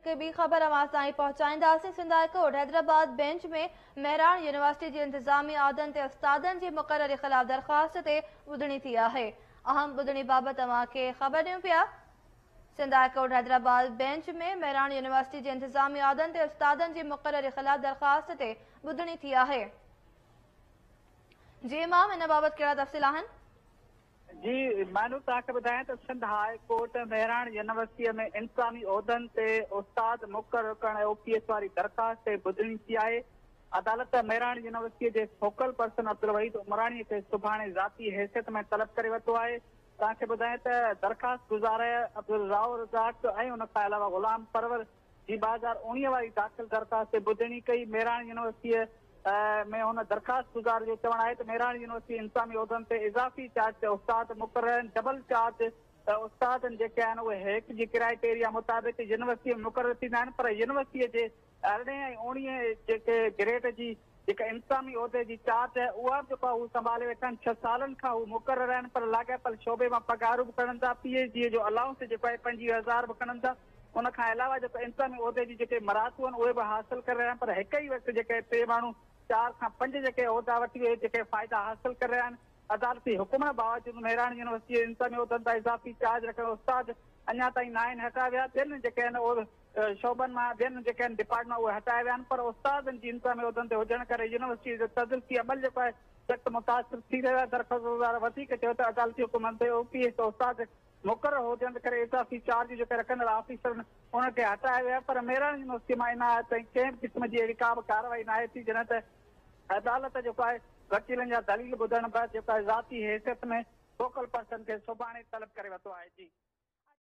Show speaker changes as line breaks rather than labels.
هڪ ٻي خبر اوهان تائين پهچائينداسين. Sindh high court Hyderabad bench ۾ Mehran university جي انتظامي عهدن تي استادن جي مقرري خلاف درخواست تي ٻڌڻي ٿي آهي. اهم ٻڌڻي بابت اوهان کي خبر ڏيون پيا. Sindh high court Hyderabad bench ۾ Mehran university جي انتظامي عهدن تي استادن جي مقرري خلاف درخواست تي ٻڌڻي ٿي آهي. جي امام ان بابت ڪهڙا تفصيل آهن؟
جي مانو توهان کي ٻڌايان ته سنڌ هاء ڪورٽ مهراڻ يونيورسٽيء ۾ انتظامي عهدن تي استاد مقرر ڪرڻ ۽ او پي ايس واري درخواست تي ٻڌڻي ٿي آهي. عدالت مهراڻ يونيورسٽيء جي فوڪل پرسن عبدالوحيد عمراڻي کي سڀاڻي ذاتي حيثيت ۾ طلب ڪري ورتو آهي. توهان کي ٻڌايان ته درخواست گذار عبدالرائو رزاق ۽ ان کان علاوه غلام پرور جي 2019 واري داخل درخواست تي ٻڌڻي ڪئي. مهراڻ يونيورسٽيء ۾ هن درخواست گذار جو چوڻ آهي ته مهراڻ يونيورسٽي انتظامي عهدن تي اضافي چارج تي استاد مقرر آهن، ڊبل چارج استادن جيڪي آهن اهي هيڪ جي ڪرائيٽيريا مطابق يونيورسٽي ۾ مقرر ٿيندا آهن پر يونيورسٽي جي ارڙهين ۽ اوڻيهين جيڪي گريڊ جي جيڪا انتظامي عهدي جي چارج آهي اها به جيڪو آهي هو سنڀالي ويٺا آهن، ڇهه سالن کان هو مقرر آهن پر لاڳاپيل شعبي مان پگهارون به کڻن ٿا، پي ايڇ ڊي جو الائونس جيڪو آهي 25 هزار به کڻن ٿا. ان کان علاوه جيڪو انتظامي عهدي جون جيڪي مراعتون آهن اهي به حاصل ڪري رهيا آهن پر هڪ ئي وقت جيڪي ٽي ماڻهو چار کان پنج جيڪي عهدا وٺي اهي جيڪي فائدا حاصل ڪري رهيا آهن عدالتي حڪم باوجود مهراڻ يونيورسٽي جي انتظامي عهدن تان اضافي چارج رکندڙ استاد اڃا تائين ناهن هٽايا ويا ٻين جيڪي آهن شعبن مان ٻين جيڪي آهن ڊپارٽمينٽ مان اهي هٽايا ويا آهن پر استادن جي انتظامي عهدن تي هجڻ ڪري يونيورسٽي جو تدريسي عمل جيڪو آهي سخت متاثر ٿي رهيو آهي درخواستگذار وڌيڪ چيو ته عدالتي حڪمن تي او پي ايس استاد مقرر هجڻ ڪري اضافي چارج جيڪي رکندڙ آفيسرن انهن کي هٽايو ويو آهي پر مهراڻ يونيورسٽي مان اڃا تائين ڪنهن به قسم جي اهڙي ڪا به ڪارروائي ناهي ٿي جڏهن ته عدالت جيڪو آهي وڪيلن جا دليل ٻڌڻ بعد جيڪو آهي ذاتي حيثيت ۾ فوڪل پرسن کي سڀاڻي طلب ڪري ورتو آهي جي.